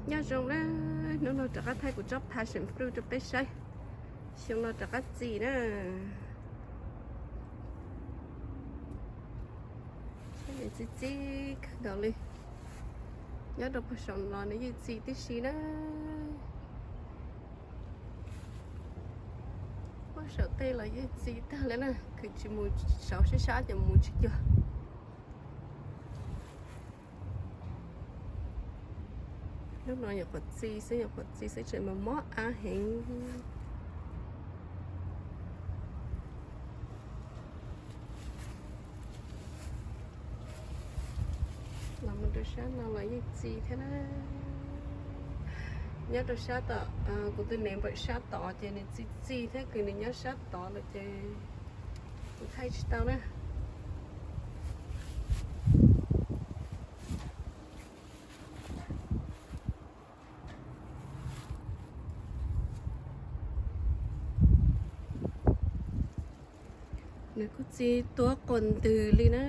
Nyob zoo na, hnub no rov qab thaij kuv tsob passion fruit rau peb saib. Xyoo no rov qab txi na. Saib nws txi txi kawg nkaus li. Nyob rau puag saum los nws yeej txi tib si na. Puag saum tej los yeej txi tag li na, kws tsis mus saud sab sab ces mus tsis cuag. Lub no nyuam qhuav txi xwb, nyuam qhuav txi xwb tseem mas mob av heev. Los mus rau sab no los yeej txi thiab na. Nyob rau sab tom kuv tus neighbor sab tod ces nws txi txi thiab, kws nws nyob sab tod lawm ces kuv thaij tsis tau na. Nws kuj txi tuab quas ntws li na.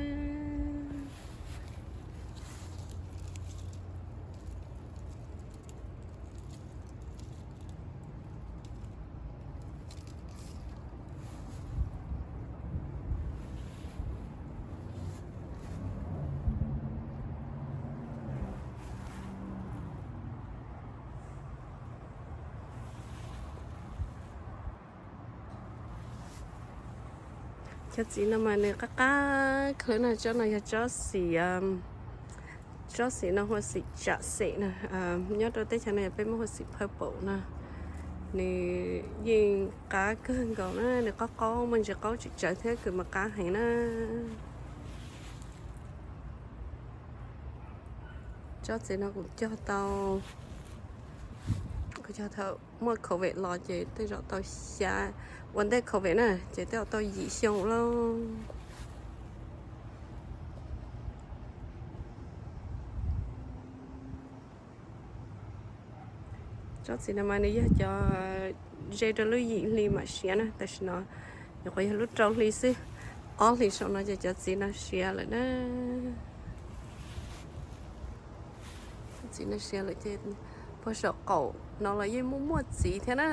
Cov txiv no mas nws qab qab kawg na. Tsob no yog tsob xim, tsob xim no hu ua xim tsam xem na. Nyob rau teb chaws no yog peb muab hu ua xim purple na. Nws yeej qab kawg nkaus na, nws qaub qaub muaj ntsis qaub tsis tsawv thiab, kws mas qab heev na. Tsob txiv no kuv cog tau, kuv cog thaum muaj covid los ces tej zaum tau xya, ua ntej covid na ces tej zaum tau yim xyoo lauj. Tsob txiv no mas nws yog cov ze rau lub yim hli mam siav na, tam sim no nyuam qhuav yog lub rau hli xwb, ob hlis saum no ces cov txiv no siav lawm na. Txiv no siav lawm ces puag saum qaum no los yeej muaj muaj txiv thiab na.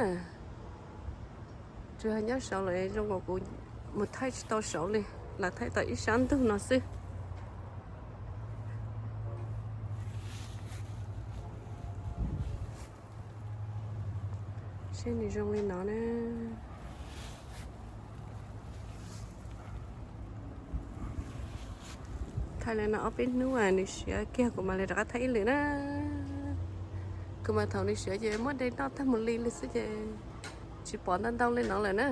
Tsuas nyob saud lawm zoo nkaus kuv mus thaij tsis tau saud li, lam thaij tau ib sab ntug no xwb. Seb nws zoo li no na. Thaij li no ob peb hnub nws siav kiag kuv mam li rov qab thaij ib lwm na. Kuv mas thaum nws siav ces muab de noj tag mus li li xwb ces tsis pom ntau ntau li no lawm na.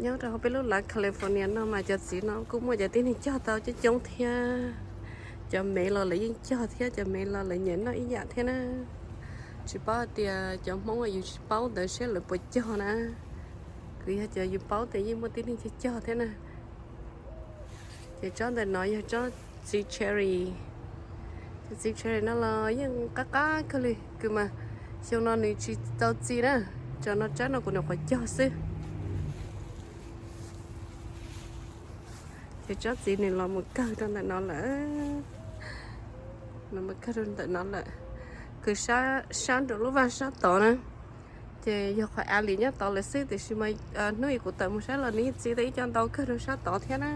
Nyob rau hauv peb lub lav California no mas cov txiv no kuj muaj cov tib neeg cog tau coob coob thiab. Cov mev los lawv yeej cog thiab, cov mev los lawv nyiam noj ib yam thiab na. Tsis paub hais tias cov Hmoob yus tsis paub ntawd seb lawv puas cog na. Kuv yog cov yus paub tias yeej muaj tib neeg cog cog thiab na. Ces tsob ntawm no yog tsob txiv cherry. Cov txiv cherry no los yeej qab qab kawg li, kws mas xyoo no nws tsis tau txi na. Cov no tsab no kuv nyuam qhuav cog xwb. Ces tsob txiv nws los mus kawg rau ntawm no lawm. Los mus kawg rau ntawm no lawm, kws sab rau lub vaj sab tod na. Ces yog qhov alley nyob tod lawm xwb, tiam sis mas hnub ib kuv tawm mus saib los nws yeej txi tau ib co ntau kawg rau sab tod thiab na.